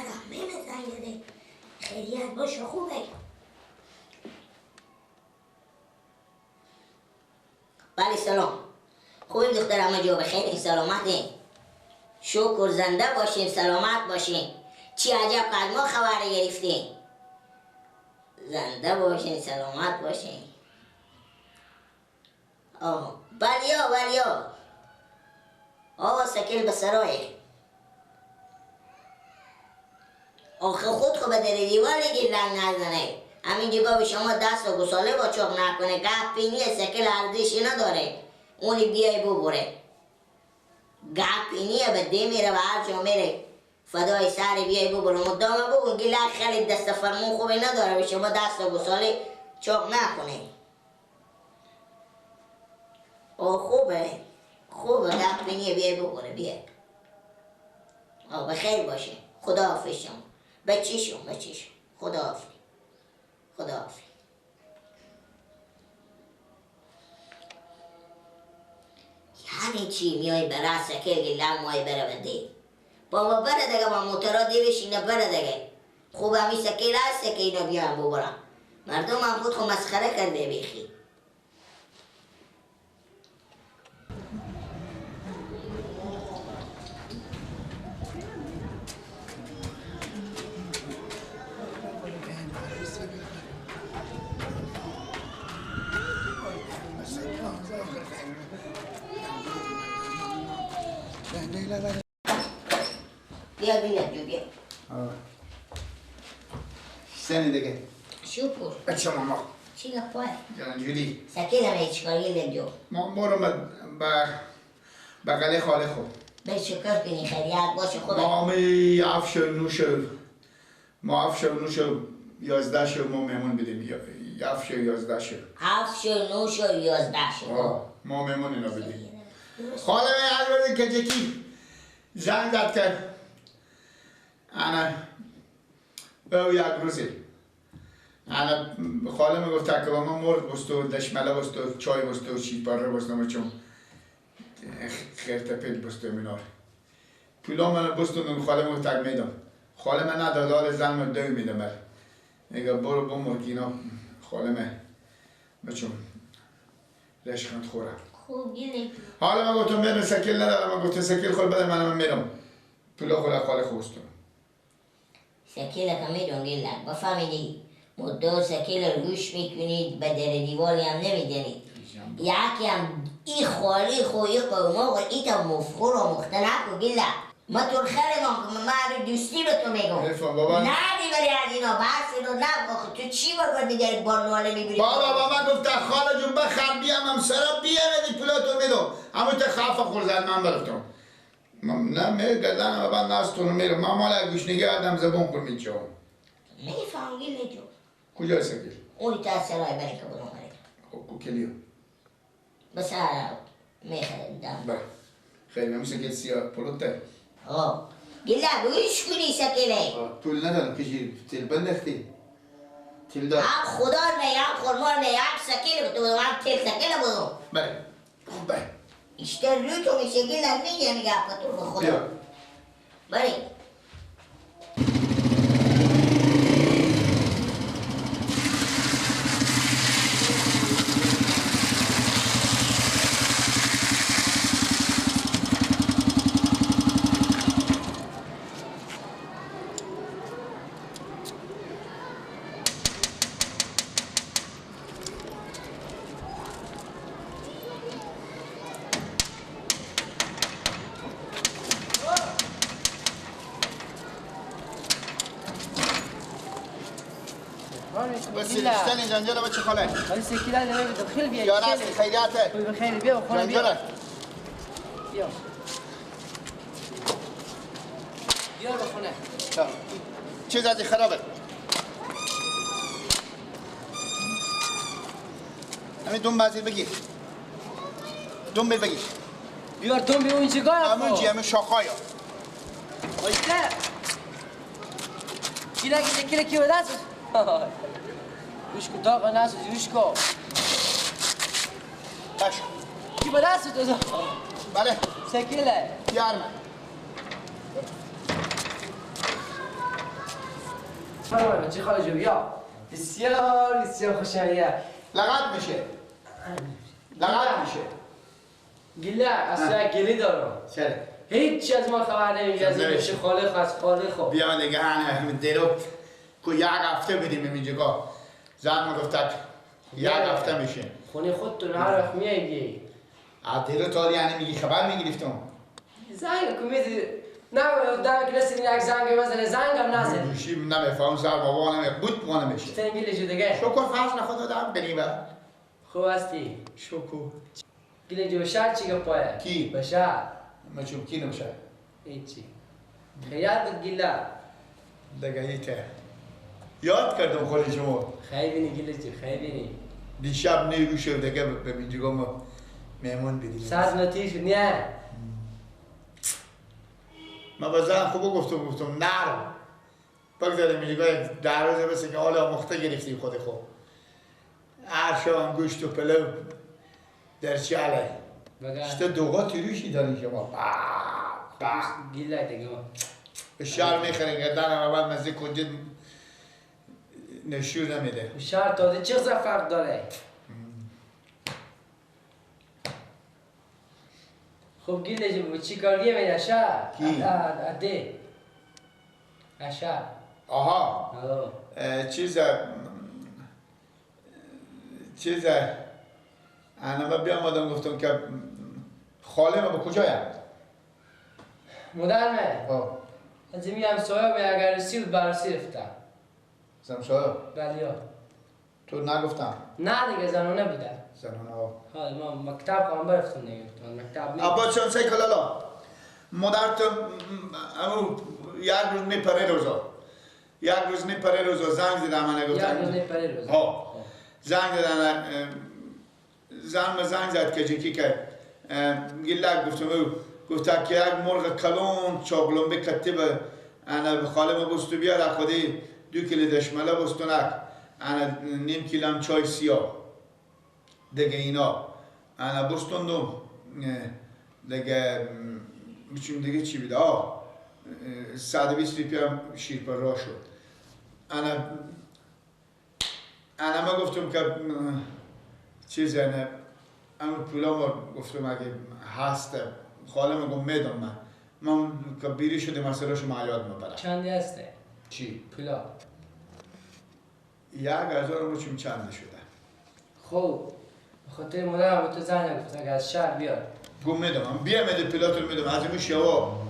دخترم زنگ زده. خیریت باشه خوبه. بله سلام. خوبیم دختر همه جا بخیر سلامته. شکر زنده باشیم سلامت باشیم. چی عجب که ما خبر گرفتیم. زنده باشین سلامت باشین. آه بلیا بلیا. آه سکیل به سرایه. آخه خود خو به در دیواری گیر لنگ نزنه. همین جگاه به شما دست و گساله با چاق نکنه. گپی نیه سکیل ارزشی نداره. اونی بیای ببره. گپی نیه به دی میره و هر جا میره. فدای سر بیای ببره. مدام بگو گیلک خیلی دست فرمون خوبی نداره به شما دست و گساله چاق نکنه. آه خوبه خوبه گپی نیه بیای ببره بیای. آه بخیر باشه. خدا حافظ شما. بچیشون بچیشون. خدا حافظ. خدا حافظ. یعنی چی میای برای سکل گلم مای بره بده. بابا بره دیگه با موتورا دی بشینه بره دیگه. خوب همی سکل هست که اینا بیان ببرن. مردم هم خود خو مسخره کرده بیخی. بیا بیا بیا. سنی دیگه. شکر. بچه ماما. چی گپه؟ جان جولی. سکیل هم هیچ کاری نمی‌دو. ما برم به بغل خاله خود. به شکر کنی خیریت باشه خوبه. ما می هفت نو ما 7 9 11 شو ما مهمون بدیم. 7 11 شو. 7 9 11 شو. ما مهمون اینا بدیم. خاله من از که کی زنگ زد که انا او یک روزی انا خاله میگفت که با ما مرغ بستو دشمله بستو چای بستو چیز پاره بستو چون خرت پل بستو مینار پولا من بستو خاله میگفت که میدم. خاله من نداد حال زن من دو میدم بر میگه برو با مرگینا خاله من بچون رشخند خورم. خوب گیره. حالا من گفتم من سکیل ندارم. من گفتم سکیل خود بده من میرم پولا خود خاله خوستم. سکیل که میدون گیلک بفهمیدی مدو سکیل رو گوش میکنید به در دیوالی هم نمیدنید. یکی هم ای خالی خو ای قوما و ای تا مفخور و مختلف و گیلک ما تو خیلی من دوستی به تو میگم. بابا نه میبری از اینا بس اینو نه. تو چی بگو دیگه با ناله میبری؟ بابا بابا گفت خاله جون بخر بیام هم سرا بیام پولاتو میدم. همون تا خاف خورزن من برفتم. نه میگردن و بعد نستون میرم. من مال گوشنگی آدم زبون خور میچم. میفهم گیله جو. کجا سکیل؟ اونی تا سرای بری که بودم بری. خب کوکلیو. بس میخریدم. بله. خیلی ممنون سکیل سیاه پلوته. آه گیله گوش کنی سکیله. پول ندارم کشی تل بندختی. تل دار. هم خدا نه هم خرما نه هم سکیل بودم هم تل سکیل بودم. بله. خوب بله. بیشتر رو تو میشه گیلک میگه میگه تو به خدا. بله. بس جنجال بچه خاله. خاله سکیل نداره خیلی بیا. یا راست خیریته. بخیر بیا خونه بیا. بیا. بیا به خونه. چیز از خرابه. همین دوم بازی بگیر. دوم بگیر. بیار دوم بی اون چیکار؟ همون چی همون شاخایا. وایسا. کیلا کیلا کی به دست؟ گوش کن داغ نسوزی گوش کن. باش. کی به دست تو؟ بله. سکیله. یارم. فرمایید چه خاله جو بیا. بسیار بسیار خوشحالیه. لغت میشه. لغت میشه. گله اصلا گله دارم. چرا؟ هیچ از ما خبر نمیگه از این چه خاله خاص خاله خب. بیا دیگه هنه دیرو که یک هفته بدیم اینجا. زن میگفت یک هفته میشه. خونه خودتون هر وقت میای. از دیرو تا یعنی میگی خبر میگرفتم. زنگ کمیدی نه دم کلاس یک زنگ مثلا زنگم نزد. گوشی نمیفهم سر بابا نمی بود بابا نمیشه. تنگیل شو دیگه. شکر فرض نخدا دم بنیم. خوب هستی؟ شکر. گله جو شهر چی گپایه؟ کی؟ بشار. ما چون کی نمیشه؟ هیچی. خیال گله. دیگه ایته. یاد کردم خالی شما. خیلی بینی گله جو خیلی بینی. دیشب نیگوشه دیگه به اینجا ما مهمان بدیم. ساز نتیج نه. من با زن خوب گفتم نرو بگذاریم اینجا در روزه بسه که حالا مخته گرفتیم خود خوب هر شب گوشت و پلو در چله شته دوغا تیروشی دارین شما با گیله دیگه به شهر میخرین گردن هم اول مزه کنجد نشور نمیده شهر تازه چه فرق داره؟ خب گیله جو چی کاریه می اشا؟ کی؟ اده اشا آها چیزه انا من بیامدم گفتم که خاله ما به کجایم؟ مادر من؟ از این همسایه به اگر رسی بود بررسی رفتم. همسایه؟ بله ها. تو نگفتم؟ نه دیگه زنانه بوده. زنانه ها. ها ما مکتب خواهم برفتم دیگه مکتب می ابا چون سه کلالا مادرت امو یک روز میپره روزا یک روز میپره روزا زنگ زدم من گفتم یک روز میپره روزا ها زنگ زدن زن زنگ زد که جکی که گلک گفتم او گفت که یک مرغ کلون چاقلمبه کتب انا به خاله ما بستو بیار خودی 2 کیلو دشمله بستونک انا نیم کیلو هم چای سیاه دیگه اینا انا بستوندم دیگه میچون دیگه چی بیده آه 120 روپیه هم شیر پر راه شد انا ما گفتم که چیز نه اما پولا ما گفتم اگه هست خاله ما گفت میدم من که بیری شده مسئله شما یاد میبرم چندی هسته؟ چی؟ پولا 1000 رو چون چنده شده خب خاطر مادرم تو زنگ گفت اگه از شهر بیاد گفت میدم بیا میده پولاتون میدم از اون شوا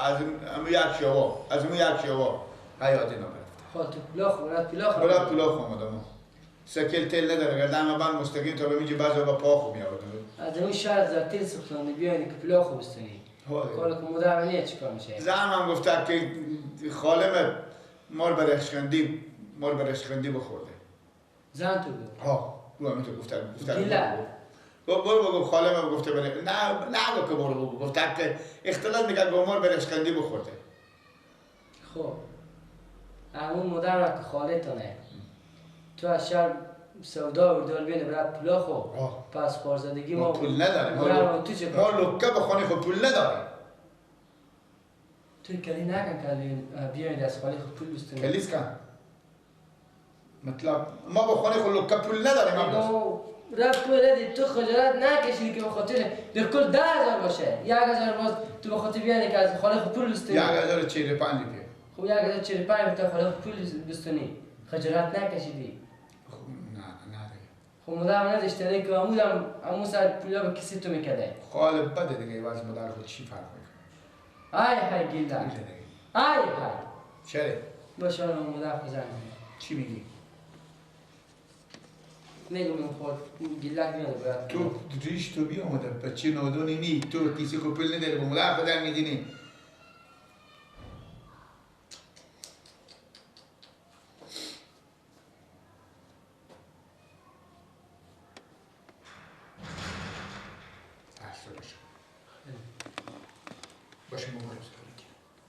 از اون یک شوا از اون یک شوا حیاتی نبرفت خب تو پولا خورد پولا خورد برات پولا خوردم سکل تل نداره گردن من مستقیم تا به اینجا بعضی با پا خوب میآوردم از اون شهر زرتیل سوختنده بیاین که پولا خوب استنی کار که مادرم نیه چیکار میشه زنم گفت که خالم مار برشخندی بخورده زن تو گفت ها او هم تو گفت گیله برو بگو خاله من گفته بله نه نه که برو بگو گفت که اختلاط میکرد با مار برشخندی بخورده خب همون مادر که خاله تونه تو از شهر سودا و بینه برات پولا خو پس خورزدگی ما پول نداریم ما لکه به خانه خود پول نداریم تو کلی نکن که بیاید از خاله خود پول بستونی کلیس کن مطلب ما با خانه خود لکه پول نداریم رفت تو ردی تو خجالت نکشیدی که به خاطر در کل 10,000 باشه 1000 باز تو به خاطر بیانی که از خاله خود پول بستونی 1045 روپیه خب 1045 تا خاله خود پول بستونی خجالت نکشیدی نه نه دیگه خب مادرم نداشته که عمودم عمو سر پولا به کسی تو میکرده خاله بده دیگه واسه مادر خود چی فرق میکنه ای های گیلده ای های چرا باشه حالا مادر خود زنگ چی میگی؟ میگم خود گیلک میاد برات تو ریش تو بیا اومده بچه نادونی نی تو کسی خود پول نداری به مادر خود زنگ میدینی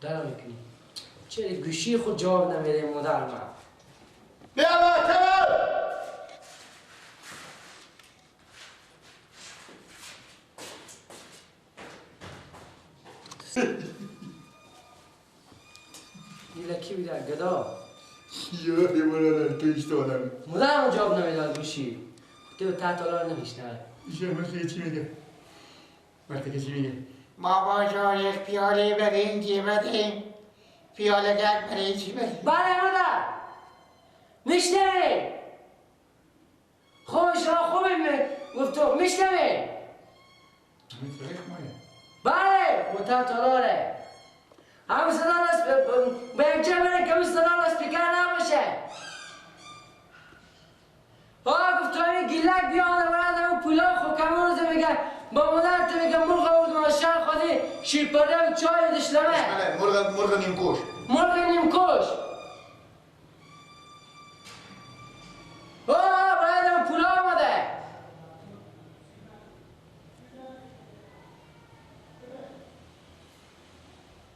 دارم میکنی چرا گوشی خود جواب نمیده مادر من بیا با تمام گیله کی بیده گدا یا برادر تو ایشت آدم مادرم جواب نمیداد گوشی تو تحت حالا نمیشنوه. ایشه چی میگه؟ مرتکه چی میگه؟ بابا جان یک پیاله برنجی بده، پیاله گرد برنجی بده. بله مادر میشنوی؟ خوب شما خوبه گفت تو میشنوی؟ بله متحت حالا هم صدا به یک جا بره که صدا لاسپیکر نباشه. آه گفت تو این گیلک بیا آنه برند اون پولا خو کمون روزه میگه با مادر تو میگه مرغ آورد ما شهر خودی شیرپره و چای دشلمه. مرغ نیمکش. مرغ نیمکش. آه برند اون پولا آمده.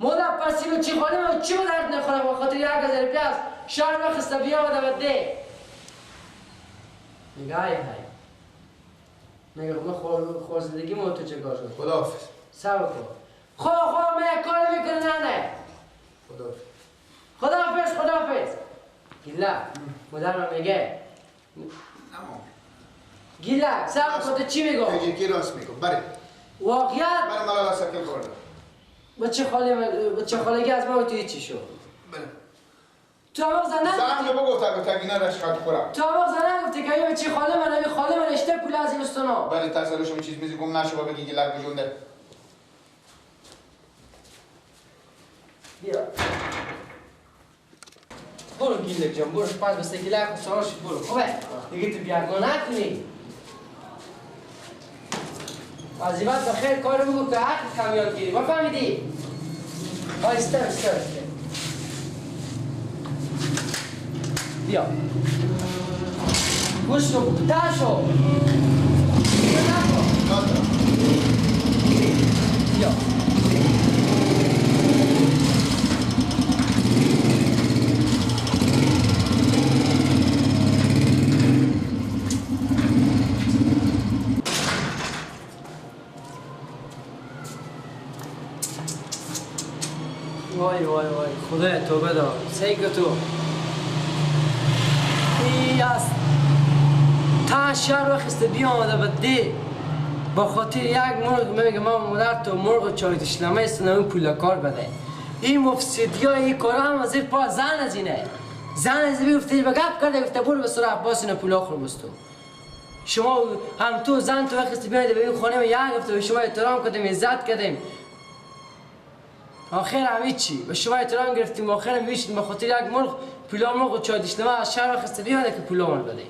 مادر پس اینو چی خانم چی به درد نخوره با خاطر 1000 پیاز شهر بخسته بیا آمده و ده. میگه ای های میگه من خور زندگی ما تو چه کار شد. خداحافظ. سر کن. خب خب من یک کاری میکنه نه نه. خداحافظ. خداحافظ خداحافظ. گیلا مادر من میگه گیلا سر کن تو چی میگم؟ یکی راست میگم بله. واقعیت من مالا سکه خوردم. بچه خالگی از ما تو چی شد؟ بله. تو هم زنن زن رو بگفت گفت اینا رشقت خورم. تو هم زنن گفتی که این بچه خاله من این خاله من اشته پول از این استونا. بله تسلوش می چیز میزی گم نشو با بگی گلک بجونده. بیا برو گیلک جان برو پس بسته گیلک سوار شو برو. خوبه دیگه تو بیرگاه نکنی. از این بعد بخیر کارو بگو که عقل کم یاد گیری. ما فهمیدی؟ آیسته آیسته آیسته بیا گوش رو ده شو بیا. وای وای وای خدای توبه دار سیک تو ای از تا شهر وقت بیا آمده بده با خاطر یک مرغ میگه ما مادر تو مرغ چای دشلمه است نه پول کار بده. این مفسدی های این کارا هم زیر پا زن از اینه زن از بیفته به گپ کرده گفته برو به سر عباس اینا پول آخر بستو. شما هم تو زن تو وقت بیاید به این خانه یک گفته به شما احترام کردیم عزت کردیم آخر هم چی به شما احترام گرفتیم آخر هم میشیم به خاطر یک مرغ پولا مرغ و چای دشلمه از شهر وقت بیاید که پولا مال بده.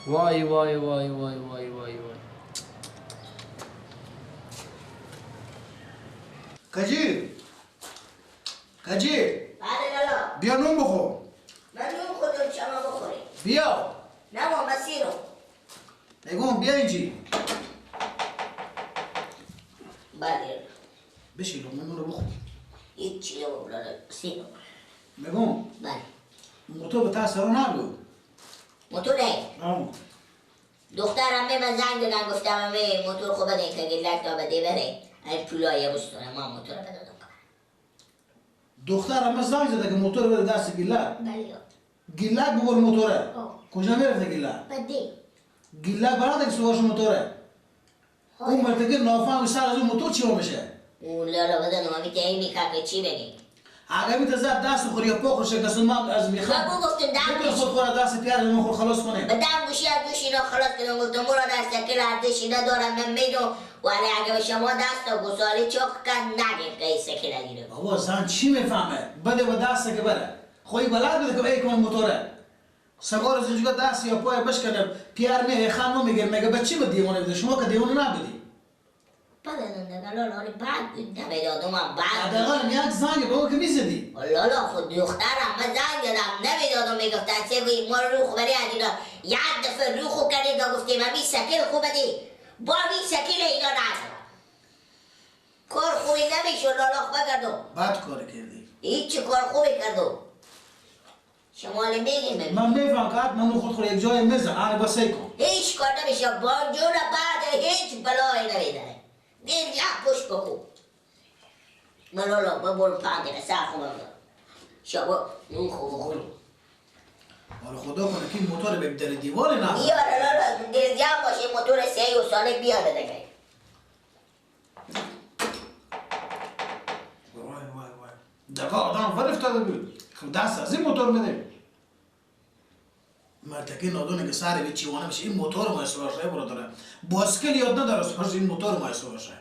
وای وای وای وای وای وای وای. کجی؟ کجی؟ بله لالا. بیا نون بخور. من نون خودم شما بخوری. بیا. نه ما مسیرو. میگم بیا اینجی. بله. بشین من نون رو بخور. هیچی نبود لالا سیرو. میگم. بله. موتور به تاثیر نبود. موتوره؟ دخترم به من زنگ دادن گفتم همه موتور خوب بده که گلک تا بده بره. این پولای بستونه ما موتور بدادم. دخترم زنگ زده که موتور بده دست گلک؟ بله. گلک ببر موتوره؟ کجا میرفته گلک؟ بده. گلک برات که سوارش موتوره؟ اون مرتکب نافهم سر از اون موتور چی میشه؟ اون لالا بدن ما میگه این میخواد چی بگی؟ اگه میت زد دست خوری یا پا خوش کسون ما از میخواد. بابا گفتم دم خود خورا دست پیاز ما خود خلاص کنه. به دم گوشی از گوشی را خلاص کنم گفتم مرا دست که ارزشی ندارم من میدم ولی اگه به شما دست و گساله چاق کن نگید که این سکه نگیره. بابا زن چی میفهمه؟ بده به دست که بره. خوی بلد بده که ای کن موتوره. سگار از اینجا دست یا پای بشکنه پیار می خانم میگه میگه بچی به دیوانه بده شما که دیوانه نبودی. بعد لالا بعد نمیدادم بعد حداقل یک زنگ بابا که میزدی. لالا خود دخترم من زنگ دادم نمیدادم میگفتن چه گویی ما رو خبری از اینا یک دفعه رو خوب کردیم که گفتیم همی شکل خوب بدی با همی شکل اینا ندارم کار خوبی نمیشد لالا خوب کردم. بد کار کردی. هیچ کار خوبی کردم. شما میگیم من میفهم که حتما خود خود یک جای میزن آره با سعی کن. هیچ کار نمیشه بانجور بعد هیچ بلایی نمیداره. دیر یک پشت بکن. من لالا من برو 5 دقیقه سر خوبم دارم. شبا نون خوب خوریم. آره خدا کنه که این موتور به در دیوار نه بیاره لالا دل جمع باشه موتور سه و ساله بیاره دیگه. وای وای وای دقیقا آدم ور افتاده بود. خب دست از این موتور میده مرتکی نادونه که سر به چیوانه میشه. این موتور ما اصلاح شه برادره، باسکل یاد نداره سپاس این موتور ما اصلاح شه.